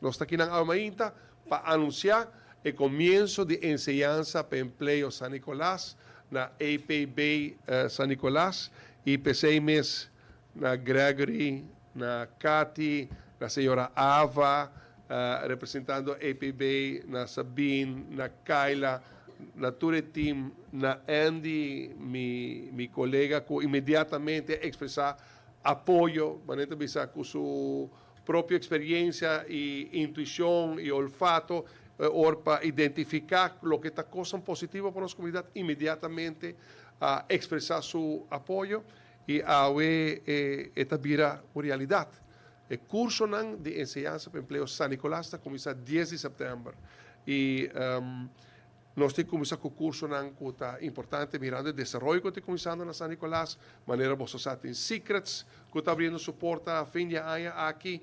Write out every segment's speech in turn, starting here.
Nos ta aki awe pa anunsiá e komienso di Enseñansa pa Empleo San Nicolas na EPB San Nicolas i p'esei mes na Gregory, na Cathy, na señora Ava, representando EPB, na Sabine, na Kyla, na tur e team, na Andy, mi kolega, ku inmediatamente a ekspresá apoyo, manera bisa ku su propio eksperensia i intuishon i olfato, pa identifiká loke ta kos positivo pa nos komunidat, inmediatamente a ekspresá su apoyo i awe ta bira un realidat. E kurso di Enseñansa pa Empleo San Nicolas ta kuminsá 10 di sèptèmber i nos tin ku kuminsá ku kurso ku ta importante mirando e desaroyo ku ta kuminsando na San Nicolas, manera bo sa, tin Secrets ku ta habriendo su porta fin di aña aki,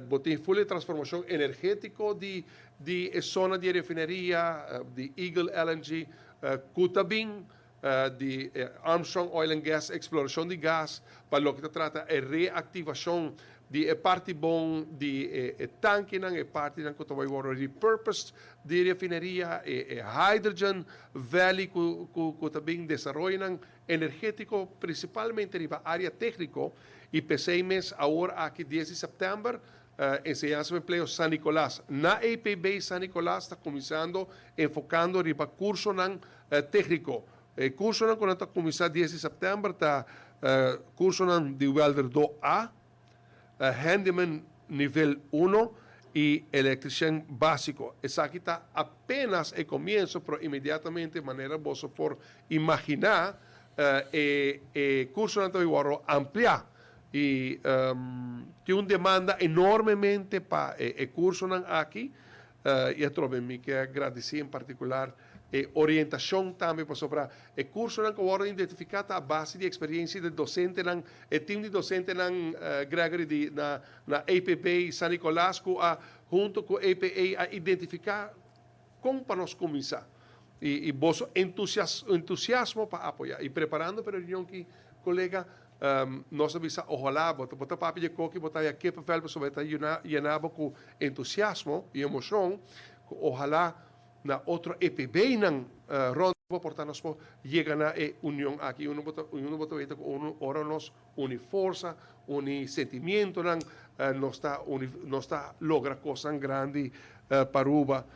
bo tin full transformashon energétiko di zona di refineria, di Eagle LNG, ku ta bin di Armstrong Oil and Gas, eksplorashon di gas, pa loke ta trata e reaktivashon di e parti bon di e tankenan, e partinan ku ta bai repurposed di refineria, e Hydrogen Valley ku ta bin desaroyo energétiko, prinsipalmente riba área tékniko. I p'esei mes awor aki 10 di sèptèmber Enseñansa pa Empleo San Nicolas na EPB San Nicolas ta kuminsando, enfokando riba kursonan tékniko. E kursonan ku ta kuminsá 10 di sèptèmber ta kursonan di welder 2A, handyman nivel 1 i electrician básiko. Esaki ta apenas e komienso, pero inmediatamente, manera bo por imaginá, e kursonan ta amplia i tin un demanda enormemente pa e kursonan aki i atrobe mi ke gradisí en partikular e orientashon tambe pasobra e kursonan ku a identifiká a base di eksperensia di dosentenan, e team di dosentenan, Gregory, di na EPB San Nicolas, ku a huntu ku EPA a identifiká kon pa nos kuminsá. I boso entusiasmo pa apoyá. I preparando pa e reunion ku kolega, nos a bisa, ohalá, bo ta papia di koki, bo ta ya kippenvel, so ta yena ku entusiasmo i emoshon, ohalá na otro EPB nan rònt por ta nos por yega na e union aki. Uno bo ta weta ku ora nos uni forsa, uni sentimentonan, nos ta logra kos grandi pa Aruba.